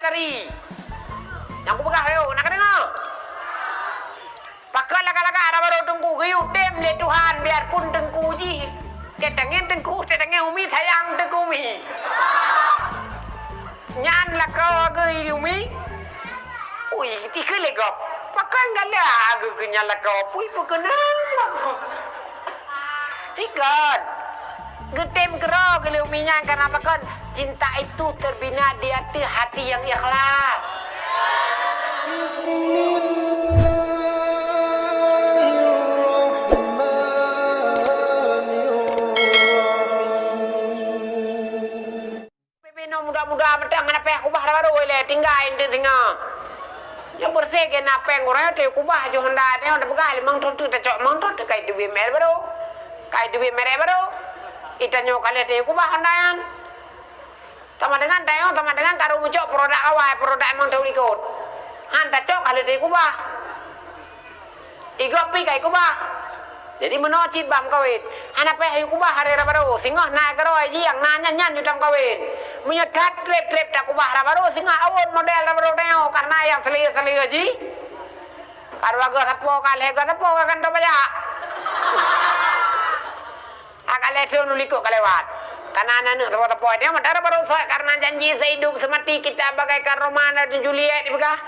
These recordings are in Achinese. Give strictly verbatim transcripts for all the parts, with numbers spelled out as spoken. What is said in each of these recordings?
Tari. Nyang kupeugah, ayo, na kadeungoe? Pakon lagak-lagak raba rhot teungku, geuyue tem lé Tuhan, biarpun teungku jih teutanyong teungku, teutanyong umi, sayang teungku umi. Nyan lakoe geuh umi. Ui, tikheun lé gob. Pakon galak geuh keu nyan lakoe, pui peukeunong. Tikon. Geutem keudroe geuh lé umi nyan, kareuna pakon? Cinta itu terbina di ateueh hati yang ikhlas. Bismillahirrahmanirrahim. Pih binoe muda-muda mantong hana payah kubah raba rhot ilée, tinggai eunteuk singoh. Nyoe beureuséh keu na péng uroe nyoe teuh kubah ju honda teuh, tapeugah limong thon teuh tacok limong thon teuh kai teubiet merek baru. Kai teubiet merek baru. Itanyoe ka lheueh teuh kubah honda nyan. Sama dengan tanyoe, sama dengan karu meucok produk awai, produk limong thon likot. Han tacok ka lheueh teuh kubah. Igob pih ka ikubah. Jadi meunoe cit bak meukawen. Hana payah yue kubah aré raba rhot. Singoh na keudroe jih nyang na nyan, nyan yue tameukawen. Meunyoe that treb-treb takubah raba rhot, singoh awon model raba rhot tanyoe, kareuna nyang seuleuh-seuleuh jih. Ka dua goe sapo, ka lhée goe sapo, ka kantô pajak. Ka lhée thon likot ka lewat. Kareuna aneuk sapo-sapo nyoe meudarah baru sot, kareuna janji sehidup semati kita bagaikan Romeo dan Juliet dipeugah.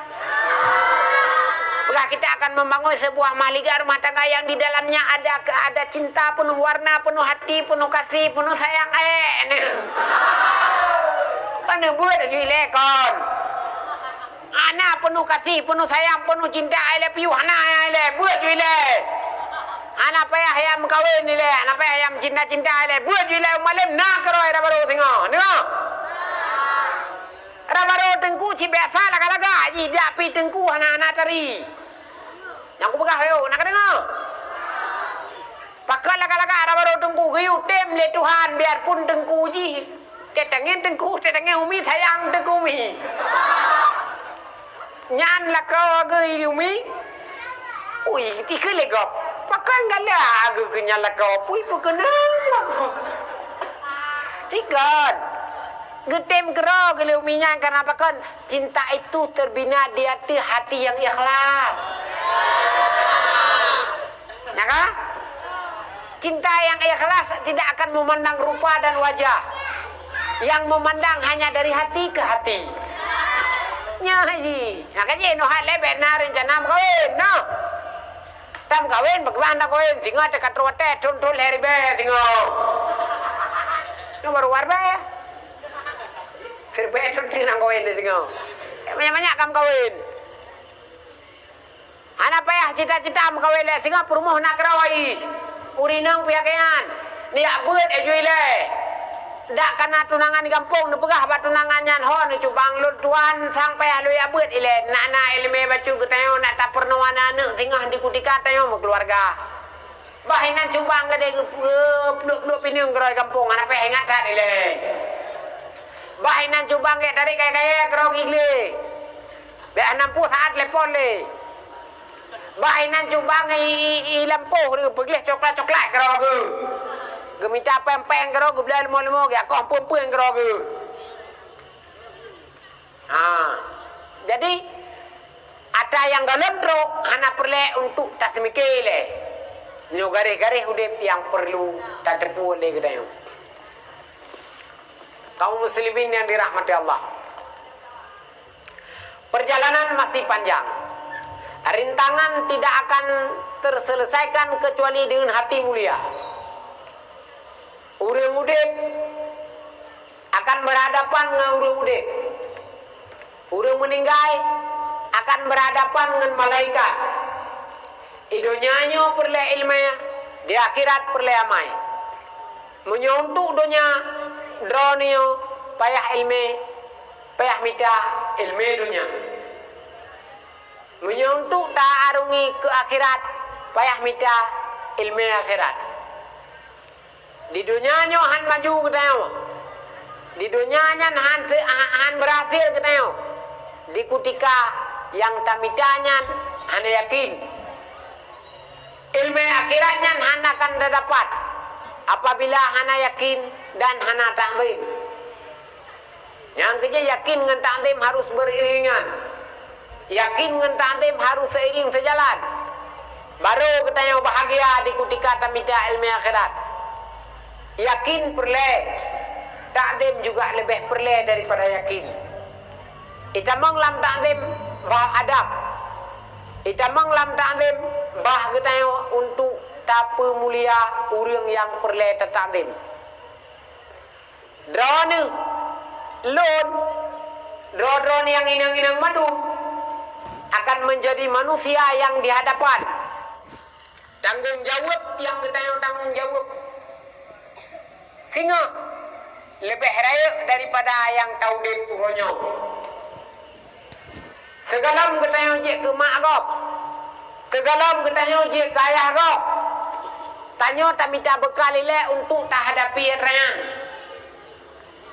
Peugah kita akan membangun sebuah mahligai rumah tangga yang di dalamnya ada ke-, ada cinta penuh warna, penuh hati, penuh kasih, penuh sayang. Eh, ni. Kan buet ju ilée kon. Hana penuh kasih, penuh sayang, penuh cinta, I love you. Hana, I love, buet ju ilée. Hana payah ayam meukawen ilée, hana payah ayam cinta-cinta ilée. Buet ju ilée, malem na keudroe raba rhot singoh. Deungoe? Raba rhot teungku cit biasa lagak-lagak jih, dak pih teungku hana-hana tari. Nyang kupeugah, ayo, na kadeungoe? Pakon lagak-lagak raba rhot teungku, geuyue tem lé Tuhan, biarpun teungku jih teutanyong teungku, teutanyong umi, sayang teungku umi. Nyan lakoe geuh umi. Ui, tikheun lé gob. Pakon galak geuh keu nyan lakoe, pui peukeunong. Tikon. Geutem keudroe geuh lé umi nyan kareuna pakon? Cinta itu terbina di ateueh hati yang ikhlas. Nah, kan? Cinta yang ikhlas tidak akan memandang rupa dan wajah. Yang memandang hanya dari hati ke hati. Nyoe ji. Nah, kan ji, noh hai lé bèk na rencana meukawen, noh. Tam kawen, bagaimana kawen? Singoh teuka troh watèe, thon-thon lhèe ribèe singoh. Nyoe baru warèe. Siribèe thon teuh nang kawen singoh. Banyak-banyak kam kawen. Hana payah cita-cita meukawen lé singoh, peurumoh na keudroe. Ureueng inong pih lagèe nyan. Neujak beuet ju ilèe. Dak kana tunangan di gampông, neupeugah bak tunangan nyan, "Ho neucubang lôn tuan, sang payah lôn jak beuet ilèe. Na-na ileumèe bacut geutanyoe, na tapeurunoe aneuk singoh di kutika tanyoe meukeuluwarga." Bah inan cubang geude geupluk-pluk pineung keudroe gampông, hana payah ingat that ilèe. Bah inan cubang gèt tarék kayèe-kayèe keudroe geugleh. Bèk hana pue saat telepon lé. Bah inan cubang i, i, i lampôh geupeugléh coklat-coklat keudroe geuh. Geumita péng-péng keudroe geuh, geubloe leumo-leumo geuh, akoh peueng-peueng keudroe geuh. Ha. Jadi, atra nyang gohlom trok hana peureulèe untuk taseumiké lé. Nyoe garéh-garéh udép nyang peurlu tateupeue lé geutanyoe. Kaum muslimin yang dirahmati Allah. Perjalanan masih panjang. Rintangan tidak akan terselesaikan kecuali dengan hati mulia. Ureueng udép akan berhadapan ngon ureueng udép. Ureueng meuninggai akan berhadapan ngon malaikat. Di donya nyoe peureulèe ileumèe, di akhirat peureulèe amai. Meunyoe untuk donya, droeneuh payah ileumèe, payah mita ileumèe donya. Meunyoe untuk ta-arungi keu akhirat, payah mita ileumèe akhirat. Di donya nyoe han maju geutanyoe. Di donya nyan han se-, ha-, han berhasil geutanyoe. Di kutika nyang tamita nyan hana yakin. Ileumèe akhirat nyan hana akan tadapat apabila hana yakin dan hana takzim. Nyang keujeuet, yakin ngon takzim harus beriringan. Yakin ngon takzim harus seiring sejalan. Baru geutanyoe bahagia di kutika tamita ilmu akhirat. Yakin peureulée, takzim juga leubeh peureulée daripada yakin. Itamong lam takzim bah adab. Itamong lam takzim bah geutanyoe untuk tapeumulia ureuëng nyang peureulée tatakzim. Droeneueh, lôn, droe-droe nyang inong-inong mandum akan menjadi manusia yang di hadapan. Tanggong jaweueb nyang geutanyoe tanggong jaweueb singoh leubeh rayeuk daripada nyang taudeb uroe nyoe. Sigohlom geutanyoe jeuet keu mak gob, sigohlom geutanyoe jeuet keu ayah gob, tanyoe tamita beukal ilée untuk tahadapi atra nyan.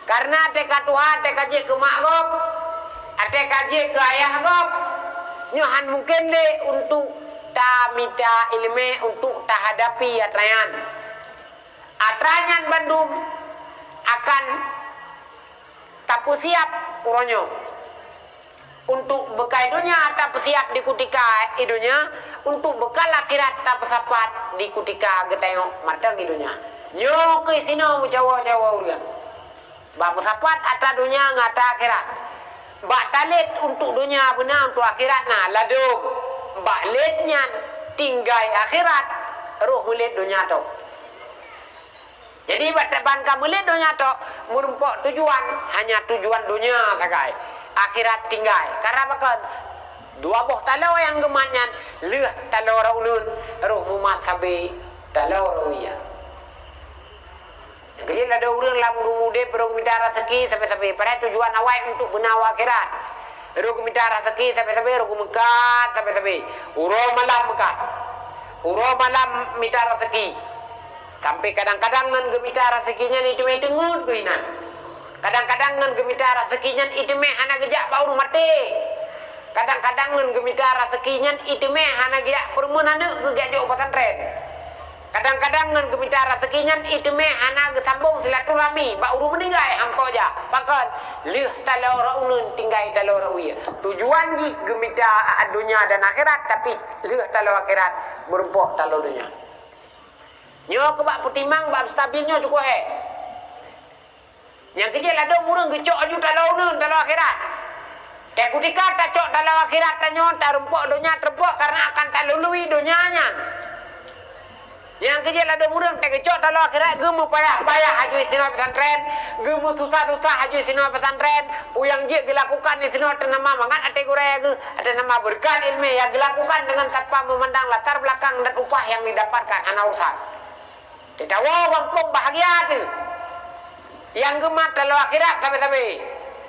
Kareuna teuka tuha, teuka jeuet keu mak gob, teuka jeuet keu ayah gob, nyoe hán mungken lé untuk tamita iéleumé untuk tahadapi atra nyan. Atra nyan bandum akan tapeusiab uroe nyoe. Untuk beukai donya tapeusiab di kutika i donya, untuk beukal akhirat tapeusapat di kutika geutanyoe mantong i donya. Nyoe keuh sinoe meucawa-cawa ureuëng. Bak meusapat atra donya ngon atra akhirat. Bak talét untuk donya beuna, untuk akhirat na ladôm. Bak lét nyan tinggai akhirat, roh meulét donya toh. Jadi, bak taban ka meulét donya toh, meurumpok tujuan, hanya tujuan donya sagai. Akhirat tinggai. Karab pakon? Dua boh taloe nyang geumat nyan, lheueh taloe rot uneun, roh mumat sabe taloe rot ie. Keujeuet ladôm ureuëng lam geumudeb roh geumita raseuki sabe-sabe. Padahai tujuan awai untuk beuna u akhirat. Roh geumita raseuki sabe-sabe, roh geumeukat sabe-sabe. Uroe malam meukat. Uroe malam mita raseuki. Sampai kadang-kadang ngon geumita raseuki nyan iteumé teungeut keu inan. Kadang-kadang ngon geumita raseuki nyan iteumé hana geujak bak ureuëng maté. Kadang-kadang ngon geumita raseuki nyan iteumé hana geujak peureumeun aneuk geujak jok pesantren. Kadang-kadang ngon geumita raseuki nyan iteumé hana geusambong silaturahmi bak ureuëng meuninggai hangko jak. Pakon? Lheueh taloe rot uneun tinggai taloe rot ie. Tujuan jih geumita donya dan akhirat, tapi lheueh taloe akhirat meurumpok taloe donya. Nyoe keu bak peutimang bak stabil nyoe cukup hék. Nyang keujeuet ladôm ureuëng geucok aju taloe uneun, taloe akhirat. Teukutika tacok taloe akhirat tanyoe, tarumpok donya, tarumpok karena akan talului donya nyan. Nyang keujeuet ladôm ureuëng tageucok taloe akhirat, geumeupayah-payah aju sinoe pesantren, geumeususah-susah aju sinoe pesantren, peue nyang jeuet geulakukan disinoe teunama mangat até gurée geuh, até nama beureukat iéleumé nyang geulakukan deungon tanpa meumandang latar belakang dan upah nyang didapatkan, hana urusan. Teuh tawoe gampông bahagia teuh. Nyang geumat taloe akhirat sabe-sabe.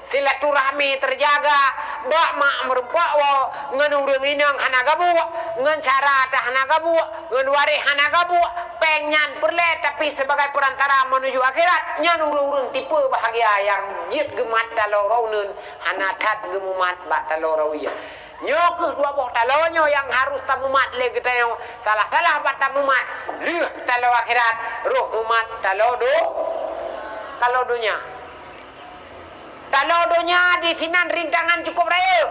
Silaturahmi teujaga, bak mak meurumpok woe, ngon ureuëng inong hana gabuek, ngon syara teuh hana gabuek, ngon waréh hana gabuek, péng nyan peureulée tapi sebagai perantara menuju akhirat, nyan ureuëng-ureuëng tipe bahagia nyang jeuet geumat taloe rot uneun, hana that geumumat bak taloe rot ie. Nyoe keuh dua boh taloe nyoe nyang harôh tamumat lé geutanyoe. Salah-salah bak tamumat, lheueh taloe akhirat, roh mumat taloe do-, taloe donya. Taloe donya disinan rintangan cukup rayeuk.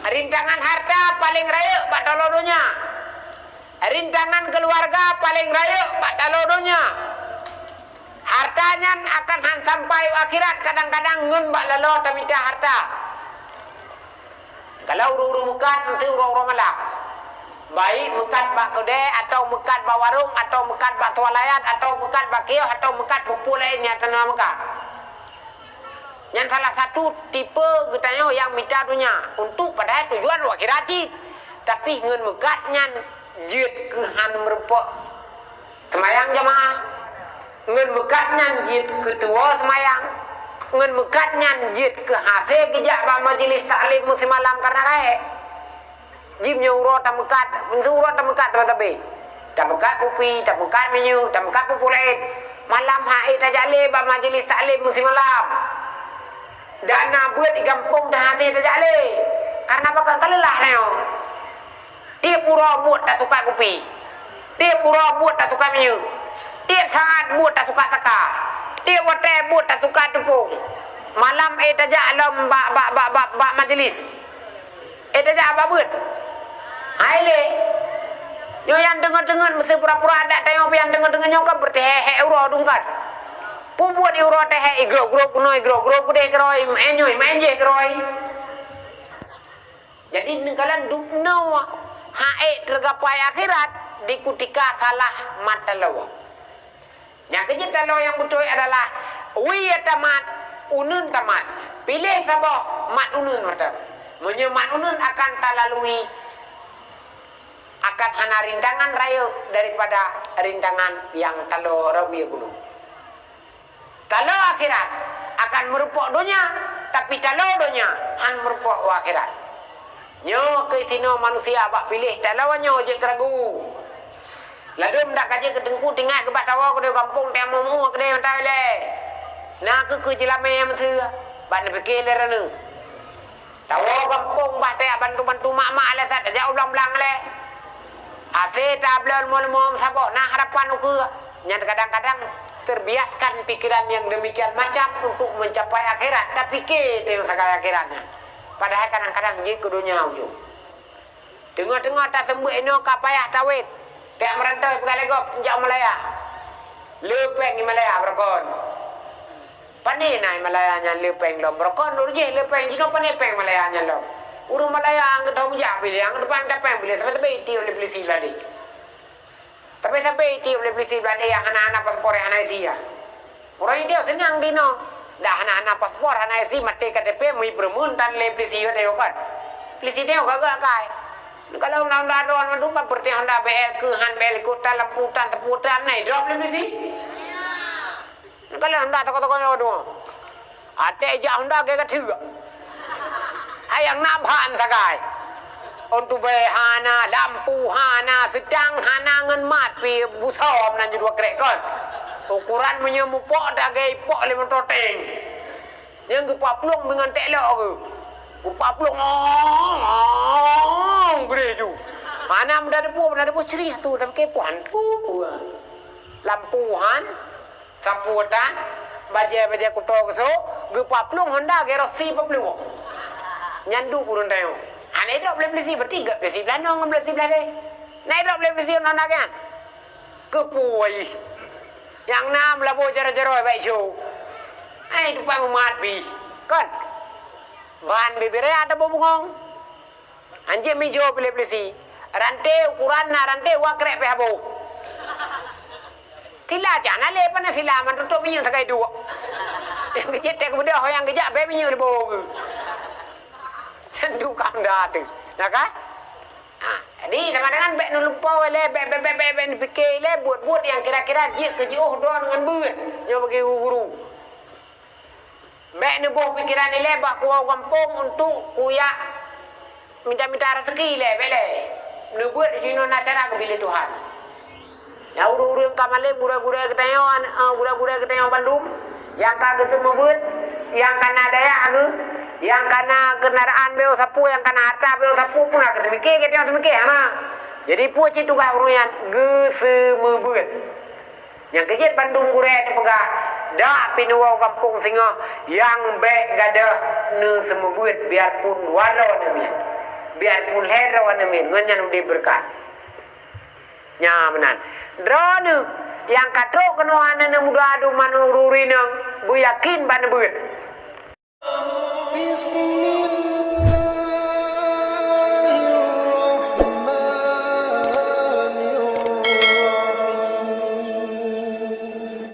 Rintangan harta paleng rayeuk bak taloe donya. Rintangan keuluwarga paleng rayeuk bak taloe donya. Harta nyan akan han sampai u akhirat, kadang-kadang ngon bak laloe tamita harta. Kalau ureuëng-ureuëng meukat, meusti uroe-uroe malam. Baik meukat bak keudée, atau meukat bak warong, atau meukat bak swalayan, atau meukat bak kios, atau meukat peue-peue laén nyang teuma meukat. Nyan salah satu tipe geutanyoe nyang mita donya untuk padahai tujuan u akhirat cit. Tapi ngon meukat nyan jeuet keu han meurumpok seumayang jamaah. Ngon meukat nyan jeuet keu tuwoe seumayang. Ngon meukat nyan jeuet keu hasé geujak bak majelis taklim meusimalam kareuna rayeuk. Jih meunyoe uroe tameukat, meunyoe uroe tameukat sabe-sabe. Tameukat kupi, tameukat minyeuk, tameukat peue-peue laén. Malam han ék tajak lé bak majelis taklim meusimalam. Dan na beuet di gampông teuhasé tajak lé. Kareuna pakon? Ka leulah tanyoe. Tieb uroe buet tasukat kupi. Tieb uroe buet tasukat minyeuk. Tieb saát buet tasukat taka. Tieb watée buet tasukat teupông. Malam ék tajak lom bak, bak, bak, bak, bak majelis. Ék tajak bak beuet. Hai lé. Nyoe nyang deungon-deungon meusti pura-pura adak tanyoe nyang deungon-deungon nyoe kan berteuhek-hek uroe dungkat. Peubuet uroe teuhek igrok-grok keunoe igrok-grok keudeh keuroi, meu'en nyoe, meu'en jéh keuroi. Jadi neukalon dubnoe ha'ék teugapai akhirat di kutika salah mat taloe. Nyang keujeuet taloe nyang beutôi adalah wie tamat, uneun tamat. Piléh saboh mat uneun mantong. Meunyoe mat uneun akan talalui, akan hana rintangan rayeuk daripada rintangan nyang taloe rot wie gunong. Taloe akhirat akan meurumpok donya, tapi taloe donya han meurumpok u akhirat. Nyoe keuh sinoe manusia bak piléh taloe nyoe jeuet keu ragu. Ladôm dak ka jeuet keu teungku tingat keu bak tawoe keudeh gampông teuh meu-meu keudeh mantong ilée. Na keuh keu jeulamée meuseue bak neupike lé raneuk. Tawoe gampông bah tajak bantu-bantu mak-mak lé that tajak u blang-blang lé. Asé tabloe leumo-leumo meusaboh na harapan ukeue. Nyan kadang-kadang terbiaskan pikiran yang demikian macam untuk mencapai akhirat, tapike teuh sagai akhirat nyan. Padahai kadang-kadang jeuet keu donya ujong. Teungoh-teungoh taseumeubeuet inoe ka payah tawét. Tajak meurantoi peugah lé gob jak Malaya. Le péng i Malaya beureugon. Pane na i Malaya nyan le péng lom beureugon, ureueng jih le péng jinoe pane péng Malaya nyan lom. Ureueng Malaya nyang geuteupeue jak piléh, nyang geuteupeue jak péng piléh, sabe-sabe itiek lé peulisi bladé. Tapi sabe itiek lé peulisi bladé nyang hana-hana paspor, nyang hana isi ya. Ureueng itiek seunang dinoe. Dah hana-hana paspor, hana isi, maté K T P, meupeureumeun tan lé peulisi bladé kan. Peulisi nyoe gagak kai. Kalau undang-undang aturan mandum kan, seperti Honda B L keuh han B L kota lampu tan tepu tan nai drop lé peulisi. Kalau Honda toko-toko nyoe dua. Até jak Honda gaya gatheuk. Hai nyang na ban sagai. Untuk beh hana, lampu hana, seudang hana ngon mat pi busom nan judua krek kon. Ukuran meunyoe mupok dagée ipok lé moto tank. Nyang geupak plueng deungon tek lok geuh. Geupak plueng ong, ong, geude ju. Hana meuda debu, meuda debu cerih tu, tapi kepoh hantu. Lampu han, sapu tan, bajée-bajée kuto geusok, geupak plueng Honda gerosi peuet plueng. Nyan du purun tayo. Hana idok beli-beli si berarti gak beli si belah nong, beli si belah deh. Na idok beli-beli si nong na kan? Keupui. Nyang na meulaboh jaroe-jaroe baik jo. Hai tupai mumat pi. Kon. Ban bibiré ada bubungong. Anjing mijo pilih polisi. Ranté ukuran na ranté wa krek pih haboh. Sila cak na lé pane sila man tutup minyeuk sagai duek. Nyang keucit tek beudôh nyang geujak bèk minyeuk leuboh. Tentu kam dah tu. Nah kan? Ha, jadi sama dengan bèk neulumpah lé, bèk, bèk, bèk, bèk, bèk neupike lé buet-buet nyang kira-kira jeuet keu jiôh droe ngon beuet. Nyoe bagi guru-guru. Bèk neuboh pikeran ilée bak kuwoe gampông untuk kuyak minta-minta raseuki ilée, bèk lé. Neubeuet jinoe na cara geubri lé Tuhan. Nyang ureueng-ureueng ka malém gurée-gurée geutanyoe, eh, gurée-gurée geutanyoe bandum, nyang ka geuseumeubeuet, nyang ka na dayah geuh, nyang ka na keunaraan beu sapeue, nyang ka na harta beu sapeue pun ka seumike, geutanyoe seumike hana. Jadi peue cit tugaih ureueng nyan geuseumeubeuet. Nyang keujeuet bandum gurée teupeugah, dak pinuwoe gampông singoh nyang bèk gadoh neuseumeubeuet biarpun dua droe neumiet, biarpun lhée droe neumiet, ngon nyan udeb beureukat. Nya meunan. Droeneuh nyang ka trok keunoe hana neumuda dum manururi nyoe, beuyakin bak neubeuet.